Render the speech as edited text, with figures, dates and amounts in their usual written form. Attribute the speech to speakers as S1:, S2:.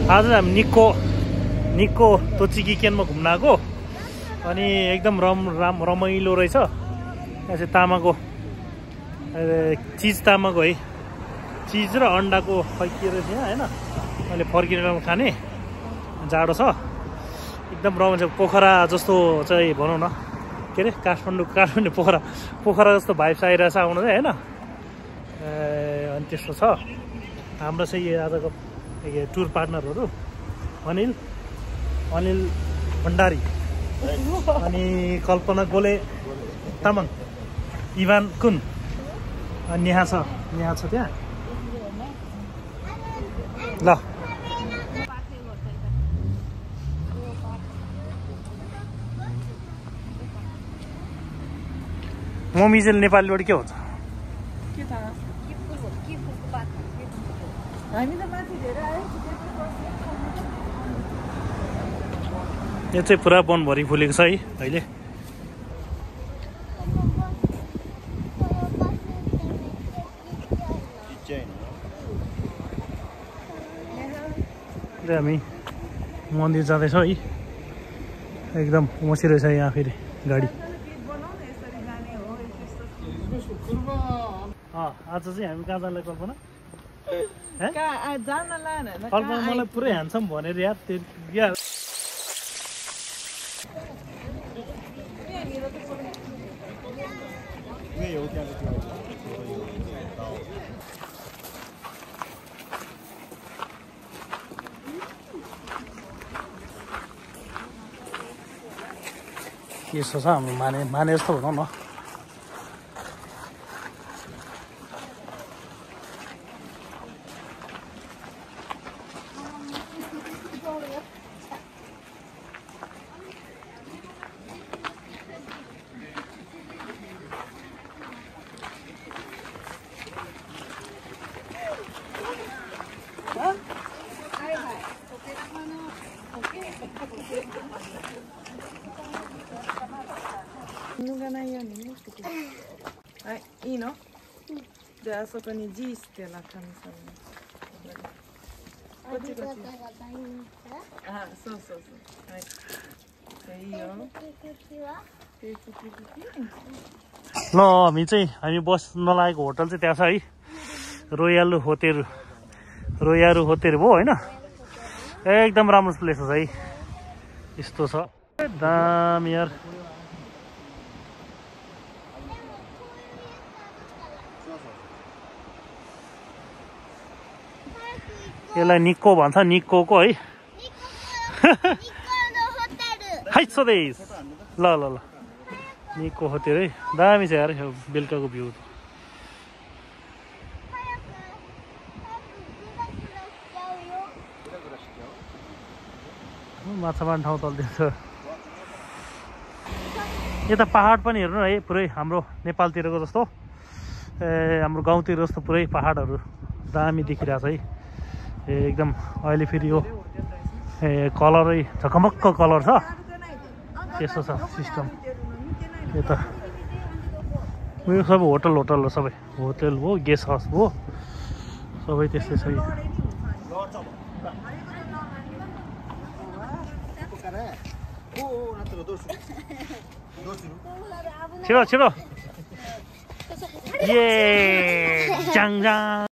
S1: आज हामी निक्को तोचिकी केनमा घुम्न आएको अनि एकदम रमाइलो रहेछ। यहाँ चाहिँ तामाको चिज तामाको है, चिज र अन्डाको खै के रहेछ यहाँ होइन। अहिले फर्किने बेलामा खाने, जाडो छ एकदम रमाइलो। पोखरा जस्तो चाहिँ भनौँ न, के अरे काठमाडौँ पोखरा जस्तो भाइब्स आइरहेछ आउनु चाहिँ होइन। अनि त्यस्तो छ। हाम्रो चाहिँ यो आजको टुर पार्टनरहरू अनिल भण्डारी अनि कल्पना गोले तामाङ, इभान कुन अनि नेहा छ त्यहाँ ल। मम्मीजेल नेपालीबाट के हुन्छ? यो चाहिँ पुरा वनभरि फुलेको छ है अहिले। हामी मन्दिर जाँदैछौँ है, एकदम मसिरहेछ यहाँ फेरि गाडी। आज चाहिँ हामी कहाँ जानलाई कल्पना? कल्पना मलाई पुरै ह्यान्डसम भनेर यार त्यो यस्तो छ हाम्रो माने जस्तो भनौँ न।
S2: De aそこに G してな神様。こっち。あ、そう。はい。いいよ。
S1: ल हामी बस्न लागेको होटल चाहिँ त्यहाँ छ है, रोयालु होटेल भयो होइन। एकदम राम्रो प्लेस छ है, यस्तो छ दामी यार। यसलाई निक्को भन्छ, निक्कोको है। है स्वदेश ल निक्को होटेल है, दामी छ यार बेलुकाको भ्यू। माछा मार्ने ठाउँ तलदिन्छ। यता पहाड पनि हेर्नु है, पुरै हाम्रो नेपालतिरको जस्तो, हाम्रो गाउँतिर जस्तो पुरै पहाडहरू दामी देखिरहेछ है एकदम। अहिले फेरि यो कलरै झकमक्क कलर छ, त्यस्तो छ सिस्टम। यता यो सबै होटल हो, सबै होटल हो, गेस्ट हाउस हो, सबै त्यस्तै छ। छिटो ये जाङ